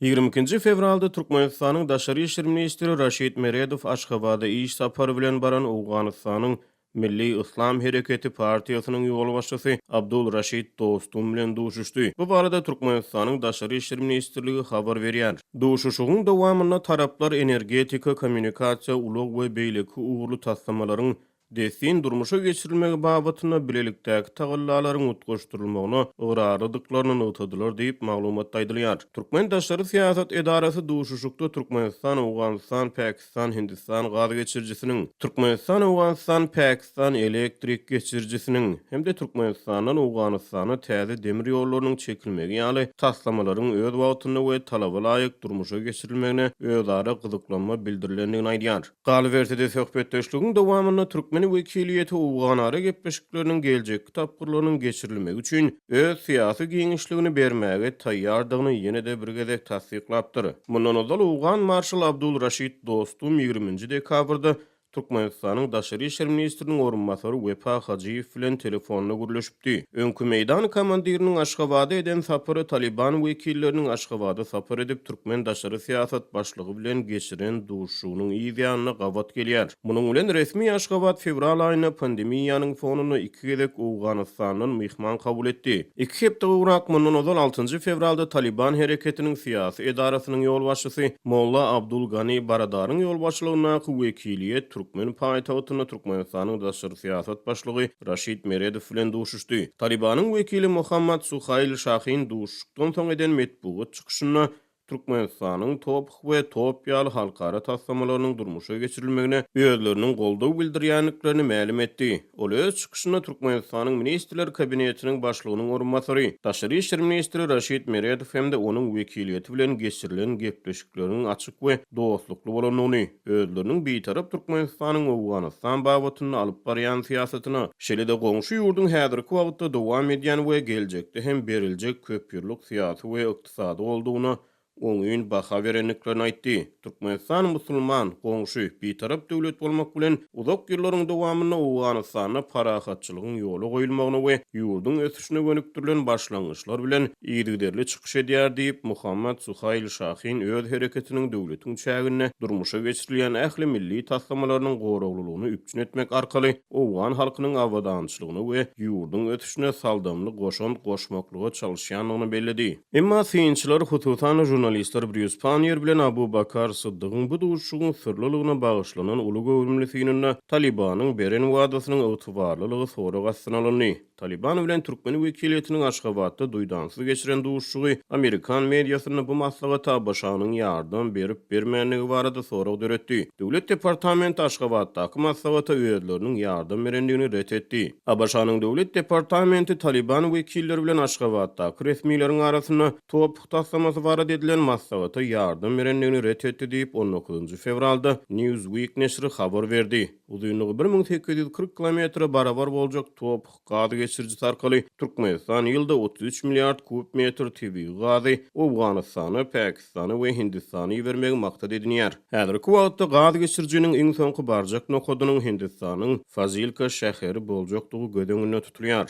22-nji fewralda Türkmenistanyň daşary işler ministri Raşid Meredow Aşgabada iş sapary bilen baran Owganystanyň Milli Yslam Hereketi partiýasynyň ýolbaşçysy Abdul Raşid Dostum bilen duşuşdy. Bu barada Türkmenistanyň Daşary işler ministrligi habar berýär. Duşuşygyň dowamynda taraplar energetika, kommunikasiýa, ulag we beýleki ugurly taslamalaryň dessin durmuşa geçirilmegi babatynda bilelikdäki tagallalaryň utgaşdyrylmagyna ygrarlydyklaryny nygtadylar diýip, maglumatda aýdylýar. Türkmen daşary syýasat edarasy duşuşykda Türkmenistan, Owganystan, Pakistan, Hindistan gaz geçirijisiniň, Türkmenistan, Owganystan, Pakistan elektrik geçirijisiniň hem-de Türkmenistandan Owganystana täze demir ýollarynyň çekilmegi ýaly taslamalaryň öz wagtynda we talaba laýyk durmuşa geçirilmegine özara gyzyklanma bildirilendigini aýdýar. Galyberse-de, söhbetdeşligiň dowamynda türkmen wekiliýeti owganara gepleşikleriniň geljekki tapgyrlarynyň geçirilmegi üçin öz syýasy giňişligini bermäge taýýardygyny ýene-de bir gezek tassyklapdyr. Mundan ozal owgan marşaly Abdul Raşid Dostum ýigriminji dekabrda Türkmenistanyň daşary işler ministriniň orunbasary Wepa Hajyýew bilen telefonda gürleşipdi. Öňki meýdan komandiriniň Aşgabada eden sapary Talyban wekilleriniň Aşgabada sapar edip, türkmen daşary syýasat başlygy bilen geçiren duşuşygynyň yz ýanyna gabat gelýär. Munuň bilen resmi Aşgabat fewral aýynda pandemiýanyň fonunda iki gezek Owganystandan myhman kabul etdi. Iki hepde gowrak mundan ozal altynjy fewralda Talyban hereketiniň syýasy edarasynyň ýolbaşçysy Molla Abdul Gani Baradaryň ýolbaşçylygyndaky wekiliýet türkmen paýtagtynda Türkmenistanyň daşary syýasat başlygy Raşid Meredow bilen duşuşdy. Talybanyň wekili Mohammad Suhail Şahin duşuşykdan soň eden metbugat çykyşynda Türkmenistanyň TOPH we top ýaly halkara taslamalarynyň durmuşa geçirilmegine özleriniň goldaw bildirýändiklerini mälim etdi. Ol öz çykyşynda Türkmenistanyň Ministrler Kabinetiniň Başlygynyň orunbasary, daşary işler ministri Raşid Meredow hem-de onuň wekiliýeti bilen geçirilen gepleşikleriň açyk we dostlukly bolandygyny, özleriniň Bitarap Türkmenistanyň Owganystan babatynda alyp barýan syýasatyna, şeýle-de goňşy ýurduň häzirki wagtda dowam edýän we geljekde hem beriljek köpýyllyk syýasy we ykdysady goldawyna oňyn baha berendiklerini aýtdy. Türkmenistan musulman, goňşy, Bitarap döwlet bolmak bilen, uzak ýyllaryň dowamynda Owganystanda parahatçylygyň ýola goýulmagyna we ýurduň ösüşine gönükdirilen başlangyçlar bilen yzygiderli çykyş edýär diýip, Muhammad Suhail Şahin öz hereketiniň döwletiň çäginde durmuşa geçirilýän ähli milli taslamalarynyň goraglylygyny üpjün etmek arkaly owgan halkynyň abadançylygyna we ýurduň ösüşine saldamly goşant goşmaklyga çalyşýandygyny belledi. Emma synçylar, hususan-da žurnalistler Brýus Panniýer bilen Abu Bakar Syddygyň bu duşuşygyň syrlylygyna bagyşlanan uly göwrümli synynda Talybanyň beren wadasynyň ygtybarlylygy sorag astyna alyndy. Talyban bilen türkmen wekiliýetiniň Aşgabatda duýdansyz geçiren duşuşygy amerikan mediasynda bu maslahata ABŞ-nyň ýardam berip-bermändigi barada sorag döretdi. Döwlet departamenti Aşgabatdaky maslahata özleriniň ýardam berendigini ret etdi. ABŞ-nyň Döwlet departamenti Talyban wekilleri bilen Aşgabatdaky resmileriň arasynda TOPH taslamasy barada edilen maslahata ýardam berendigini ret etdi diýip, on dokuzynjy fewralda Newsweek neşiri habar berdi. Uzynlygy 1840 kilometre barabar boljak TOPH gaz geçirijisi arkaly Türkmenistan ýylda 33 milliard kub metr tebigy gazy Owganystana, Pakistana we Hindistana ibermegi maksat edinýär. Häzirki wagtda gaz geçirijiniň iň soňky barjak nokadynyň Hindistanyň Fazilka şäheri boljakdygy göz öňünde tutulýar.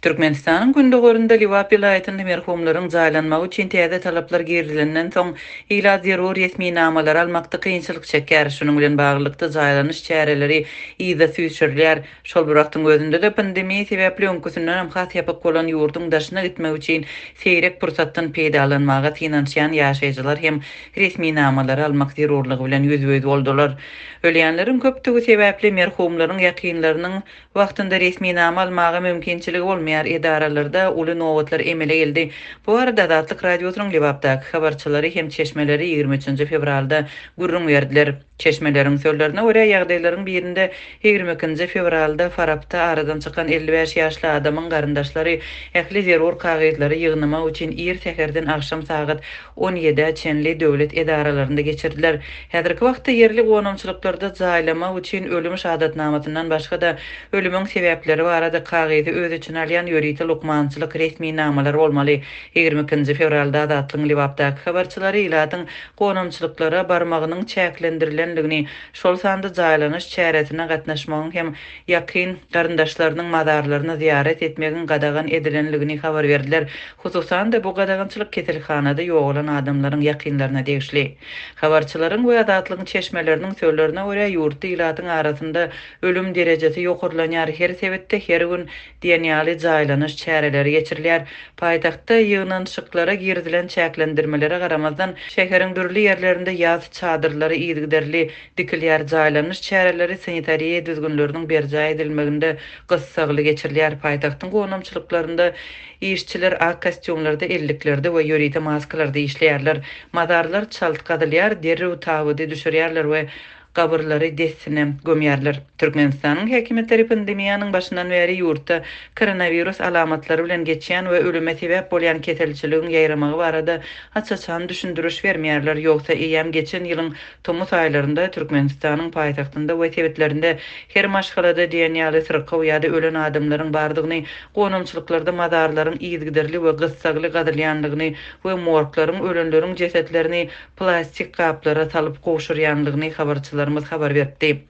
Türkmenistanyň gündogarynda Lebap welaýatynda merhumlaryň jaýlanmagy üçin täze talaplar girizilenden soň, ilat zerur resminamalary almakda kynçylyk çekýär. Şunuň bilen baglylykda, jaýlanyş çäreleri yza süýşürilýär. Şol bir wagtyň özünde-de, pandemiýa sebäpli öňküsindenem has ýapyk bolan ýurduň daşyna gitmek üçin seýrek pursatdan peýdalanmaga synanyşýan ýaşaýjylar hem resminamalary almak zerurlygy bilen ýüzbe-ýüz boldular. Ölýänleriň köpdügi sebäpli merhumlaryň ýakynlarynyň Wagtynda resminama almaga mümkinçiligi bolmaýar, edaralarda uly nobatlar emele geldi. Bu barada Azatlyk Radiosynyň Lebapdaky habarçylary hem çeşmeleri 23 nji fewralda gürrüň berdiler. Çeşmeleriň sözlerine görä, ýagdaýlaryň birinde 22 nji fewralda Farapda aradan çykan 55 ýaşly adamyň garyndaşlary ähli zerur kagyzlary ýygnamak üçin ir säherden agşam sagat on ýedä çenli döwlet edaralarynda geçirdiler. Häzirki wagtda ýerli gonamçylyklarda jaýlamak üçin ölüm şahadatnamasyndan başga-da, ölümiň sebäpleri barada kagyzy öz içine alýan ýörite lukmançylyk resminamalary bolmaly. 22 nji fewralda Azatlygyň Lebapdaky habarçylary ilatyň gonamçylyklara barmagynyň çäklendirilen. edilendigini, şol sanda jaýlanyş çäresine gatnaşmagyň hem ýakyn garyndaşlarynyň mazarlaryny zyýarat etmegiň gadagan edilendigini habar berdiler. Hususan-da, bu gadagançylyk keselhanada ýogalan adamlaryň ýakynlaryna degişli. Habarçylaryň we Azatlygyň çeşmeleriniň sözlerine görä, ýurtda ilatyň arasynda ölüm derejesi ýokarlanýar, her sebitde her gün diýen ýaly jaýlanyş çäreleri geçirilýär. Paýtagtda ýygnanyşyklara girizilen çäklendirmelere garamazdan, şäheriň dürli ýerlerinde ýas çadyrlary yzygiderli dikilýär, jaýlanyş çäreleri sanitariýa düzgünleriniň berjaý edilmeginde gyssagly geçirilýär. Paýtagtyň gonamçylyklarynda işçiler ak kostýumlarda, elliklerde we ýörite maskalarda işleýärler. Mazarlar çalt gazylýar, derrew tabydy düşürýärler we gabyrlary dessine gömýärler. Türkmenistanyň häkimiýetleri pandemiýanyň başyndan bäri ýurtda koronawirus alamatlary bilen geçýän we ölüme sebäp bolýan keselçiligiň ýaýramagy barada aç-açan düşündiriş bermeýärler, ýogsa eýýäm geçen ýylyň tomus aýlarynda Türkmenistanyň paýtagtynda we sebitlerinde her maşgalada diýen ýaly syrkaw ýa-da ölen adamlaryň bardygyny, gonamçylyklarda mazarlaryň yzygiderli we gyssagly gazylýandygyny we morglaryň ölenleriň jesetlerini plastik gaplara salyp gowşurýandygyny habarçylarymyz habar beripdi.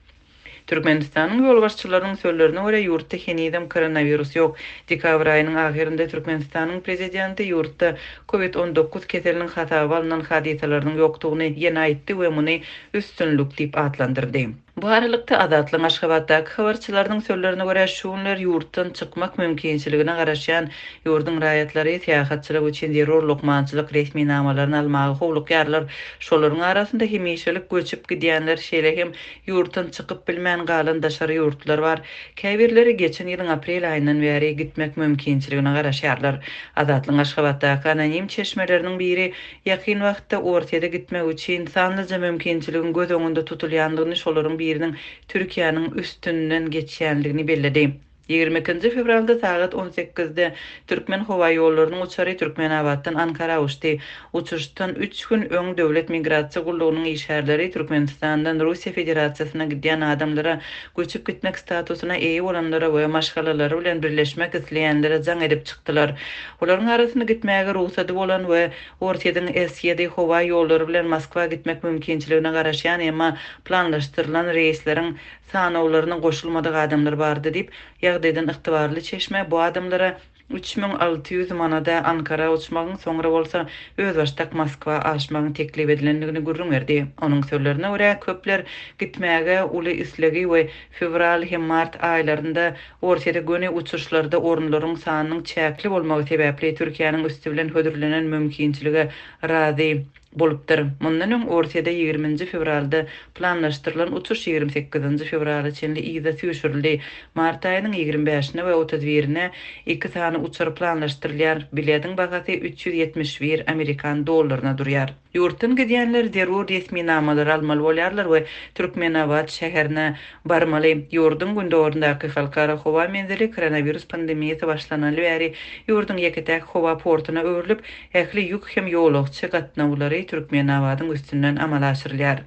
Türkmenistanyň ýolbaşçylarynyň sözlerine görä, ýurtda henizem koronawirus ýok. Dekabr aýynyň ahyrynda Türkmenistanyň prezidenti ýurtda Covid 19 keseliniň hasaba alnan hadysalarynyň ýokdugyny ýene aýtdy we muny üstünlik diýip atlandyrdy. Bu aralykda, Azatlygyň Aşgabatdaky habarçylarynyň sözlerine görä, şu günler ýurtdan çykmak mümkinçiligine garaşýan ýurduň raýatlary syýahatçylyk üçin zerur lukmançylyk resminamalaryny almaga howlukýarlar. Şolaryň arasynda hemişelik göçüp gidýänler, şeýle hem Ýurtdan çykyp bilmän galan daşary ýurtlular bar. Käbirleri geçen ýylyň aprel aýyndan bäri gitmek mümkinçiligine garaşýarlar. Azatlygyň Aşgabatdaky anonim çeşmeleriniň biri ýakyn wagtda Orsýete gitmek üçin sanlyja mümkinçiligiň göz öňünde tutulýandygyny, şolaryň biriniň Türkiýäniň üstünden geçýändigini belledi. 22-nji fewralda sagat on sekizde Türkmenhowaýollarynyň uçary Türkmenabatdan Ankara uçdy. Uçuşdan üç gün öň Döwlet migrasiýa gullugynyň işgärleri Türkmenistandan Russiýa Federasiýasyna gidýän adamlara, göçüp gitmek statusyna eýe bolanlara we maşgalalary bilen birleşmek isleýänlere jaň edip çykdylar. Olaryň arasynda gitmäge rugsady bolan we Orsýetiň S-ýedi howa ýollary bilen Moskwa gitmek mümkinçiligine garaşýan, emma planlaşdyrylan reýsleriň Sanawlaryna goşulmadyk adamlar bardy diýip, ýagdaýdan ygtybarly çeşme bu adamlara 3600 manada Ankara uçmagyň, soňra bolsa özbaşdak Moskwa aşmagyň teklip edilendigini gürrüň berdi. Onuň sözlerine görä, köpler gitmäge uly islegi we fewral hem mart aýlarynda Orsýete göni uçuşlarda orunlaryň sanynyň çäkli bolmagy sebäpli Türkiýäniň üsti bilen hödürlenen mümkinçilige razy Bolupdyr. Mundan öň Orsýede ýigriminji fewralda planlaşdyrylan uçuş 28-nji fewrala çenli yza süýşürildi. Mart aýynyň 25-ine we 31-ine iki sany uçar planlaşdyrylýar. Bilediň bahasy 371 amerikan dollaryna durýar. Ýurtdan gidýänler zerur resminamalary almaly bolýarlar we Türkmenabat şäherine barmaly. Ýurduň gündogaryndaky halkara howa menzili koronawirus pandemiýasy başlanaly bäri ýurduň ýeke-täk howa portuna öwrülip, Ähli ýük hem ýolagçy gatnawlary Türkmenabadyň üstünden amala aşyrylýar.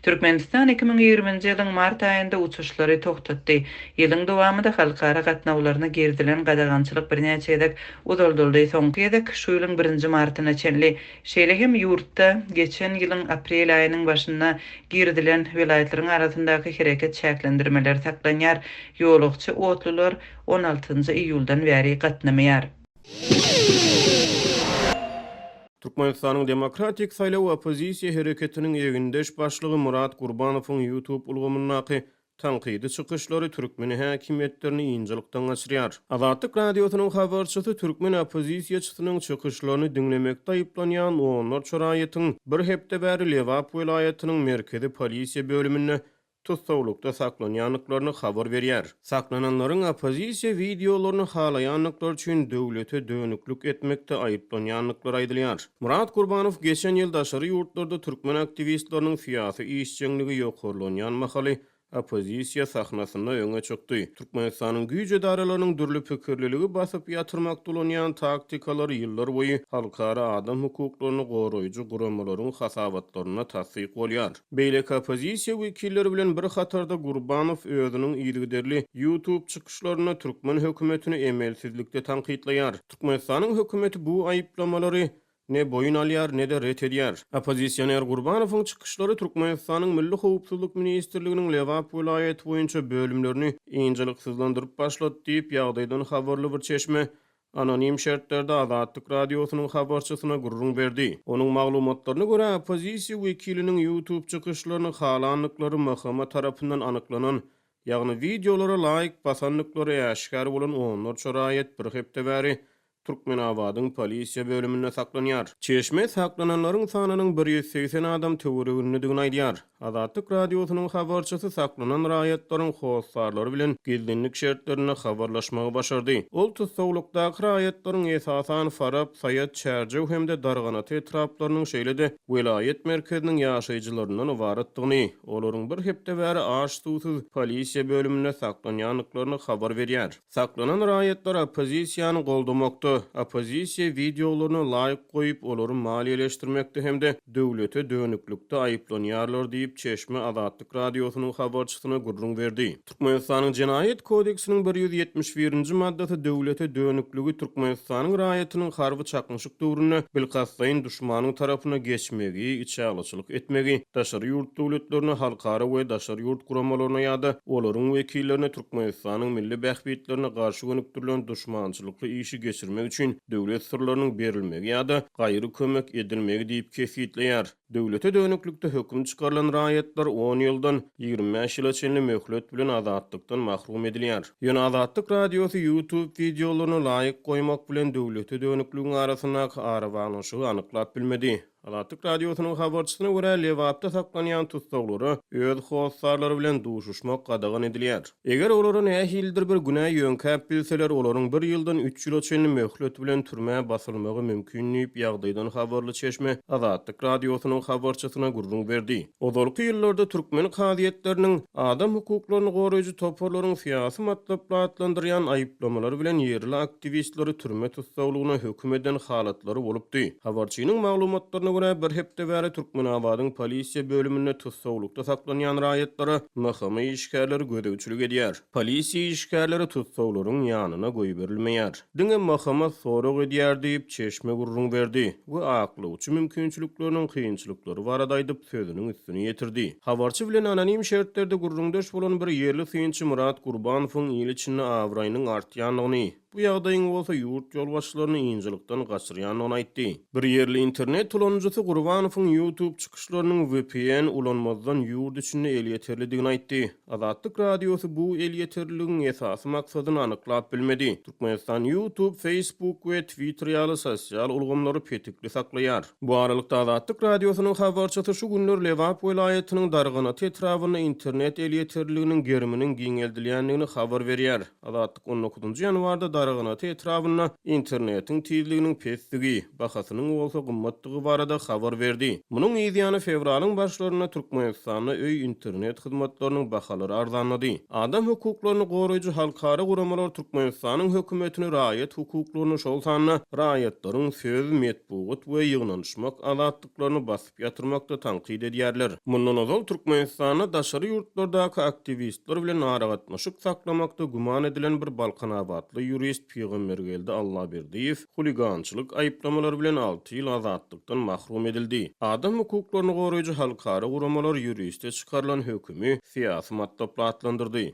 Türkmenistan 2020-nji ýylyň mart aýynda uçuşlary togtatdy. Ýylyň dowamynda halkara gatnawlaryna girizilen gadagançylyk birnäçe gezek uzaldyldy, soňky gezek şu ýylyň birinji martyna çenli. Şeýle hem ýurtda geçen ýylyň aprel aýynyň başynda girizilen welaýatlaryň arasyndaky hereket çäklendirmeleri saklanýar, ýolagçy otlular on altynjy iýuldan bäri gatnamaýar. Türkmenistanyň Demokratik saýlaw oppozisiýa hereketiniň egindeş başlygy Myrat Gurbanowyň YouTube ulgamyndaky tankydy çykyşlary türkmen häkimiýetlerini ynjalykdan gaçyrýar. Azatlyk Radiosynyň habarçysy türkmen oppozisiýaçysynyň çykyşlaryny diňlemekde aýyplanýan onlarça raýatyň bir hepde bäri Lebap welaýatynyň merkezi polisiýa bölüminde tussaglykda saklanýandyklaryny habar berýär. Saklananlaryň oppozisiýa wideolaryny halaýandyklary üçin döwlete dönüklik etmekde aýyplanýandyklary aýdylýar. Myrat Gurbanow geçen ýyl daşary ýurtlarda türkmen aktiwistleriniň syýasy işjeňligi ýokarlanýan mahaly oppozisiýa sahnasynda öňe çykdy. Türkmenistanyň güýç edaralarynyň dürli pikirliligi basyp ýatyrmakda ulanýan taktikalary ýyllarboýy halkara adam hukuklaryny goraýjy guramalaryň hasabatlarynda tassyk bolýar. Beýleki oppozisiýa wekilleri bilen bir hatarda Gurbanow özüniň yzygiderli YouTube çykyşlarynda türkmen hökümetini emelsizlikde tankytlaýar. Türkmenistanyň hökümeti bu aýyplamalary. ne boýun alýar, ne-de ret edýär. Oppozisioner Gurbanowyň çykyşlary Türkmenistanyň Milli howpsuzlyk ministrliginiň Lebap welaýaty boýunça bölümlerini ynjalyksyzlandyryp başlady diýip, ýagdaýdan habarly bir çeşme anonim şertlerde Azatlyk Radiosynyň habarçysyna gürrüň berdi. Onuň maglumatlaryna görä, oppozisiýa wekiliniň YouTube çykyşlaryny halandyklary MHM tarapyndan anyklanan, ýagny wideolara laýk basandyklary äşgär bolan onlarça raýat bir hepde bäri Türkmenabadyň polisiýa bölüminde saklanýar. Çeşme saklananlaryň sanynyň 180 adam töweregindedigini aýdýar. Azatlyk Radiosynyň habarçysy saklanan raýatlaryň hossarlary bilen gizlinlik şertlerinde habarlaşmagy başardy. Ol tussaglykdaky raýatlaryň esasan Farap, Saýat, Çärjew hem-de Darganata etraplarynyň, şeýle-de welaýat merkeziniň ýaşaýjylaryndan ybaratdygyny, olaryň bir hepde bäri aç-suwsuz polisiýa bölüminde saklanýandyklaryny habar berýär. Saklanan raýatlar oppozisiýany goldamakda, oppozisiýa wideolaryna laýk goýup, olary maliýeleşdirmekde hem-de döwlete dönüklikde aýyplanýarlar diýip, çeşme Azatlyk Radiosynyň habarçysyna gürrüň berdi. Türkmenistanyň Jenaýat kodeksiniň 171-nji maddasy döwlete dönükligi Türkmenistanyň raýatynyň harby çaknyşyk döwründe bilkastlaýyn duşmanyň tarapyna geçmegi, içalyçylyk etmegi, daşary ýurt döwletlerine, halkara we daşary ýurt guramalaryna ýa-da olaryň wekillerine Türkmenistanyň milli bähbitlerine garşy gönükdirilen duşmançylykly işi geçirmek üçin döwlet syrlarynyň berilmegi ýa-da gaýry kömek edilmegi diýip kesgitleýär. Döwlete dönüklikde höküm çykarylan raýatlar on ýyldan 25 ýyla çenli möhlet bilen azatlykdan mahrum edilýär. Ýöne Azatlyk Radiosy YouTube wideolaryna laýk goýmak bilen döwlete dönükligiň arasyndaky arabaglanyşygy anyklap bilmedi. Azatlyk Radiosynyň habarçysyna görä, Lebapda saklanýan tussaglara öz hossarlary bilen duşuşmak gadagan edilýär. Eger olara nähilidir bir günä ýöňkäp bilseler, olaryň bir ýyldan üç ýyla çenli möhlet bilen türmä basylmagy mümkin diýip, ýagdaýdan habarly çeşme Azatlyk Radiosynyň habarçysyna gürrüň berdi. Ozalky ýyllarda türkmen kazyýetleriniň adam hukuklaryny goraýjy toparlaryň syýasy matlaply atlandyrýan aýyplamalary bilen ýerli aktiwistleri türme tussaglygyna höküm eden halatlary bolupdy. Habarçynyň maglumatlaryna görä, bir hepde bäri Türkmenabadyň polisiýa bölüminde tussaglykda saklanýan raýatlara MHM işgärleri gözegçilik edýär. Polisiýa işgärleri tussaglaryň ýanyna goýberilmeýär. Diňe MHM sorag edýär diýip, çeşme gürrüň berdi we aklawçy mümkinçilikleriniň kynçylyklary barada aýdyp, sözüniň üstüni ýetirdi. Habarçy bilen anonim şertlerde gürrüňdeş bolan bir ýerli synçy Myrat Gurbanowyň il içinde abraýynyň artýandygyny, bu ýagdaýyň bolsa ýurt ýolbaşçylaryny ynjalykdan gaçyrýandygyny aýtdy. Bir ýerli internet ulanyjysy Gurbanowyň YouTube çykyşlarynyň vpn ulanmazdan ýurt içinde elýeterlidigini aýtdy. Azatlyk Radiosy bu elýeterliligiň esasy maksadyny anyklap bilmedi. Türkmenistan YouTube, Facebook we Twitter ýaly sosial ulgamlary petikli saklaýar. Bu aralykda, Azatlyk Radiosynyň habarçysy şu günler Lebap welaýatynyň Darganata etrabynda internet elýeterliliginiň geriminiň giňeldilýändigini habar berýär. Azatlyk on dokuzynjy ýanwarda Darganata etrabynda internetiň tizliginiň pesdigi, bahasynyň bolsa gymmatdygy barada habar berdi. Munuň yzýany fewralyň başlarynda Türkmenistanda öý internet hyzmatlarynyň bahalary arzanlady. Adam hukuklaryny goraýjy halkara guramalar Türkmenistanyň hökümetini raýat hukuklaryny, şol sanda raýatlaryň söz, metbugat we ýygnanyşmak azatlyklaryny basyp ýatyrmakda tankyt edýärler. Mundan ozal Türkmenistanda daşary ýurtlardaky aktiwistler bilen aragatnaşyk saklamakda güman edilen bir balkanabatly ýurist Pygambergeldi Allaberdiýew huligançylyk aýyplamalary bilen alty ýyl azatlykdan mahrum edildi. Adam hukuklaryny goraýjy halkara guramalar ýuriste çykarylan hökümi syýasy matlaply atlandyrdy.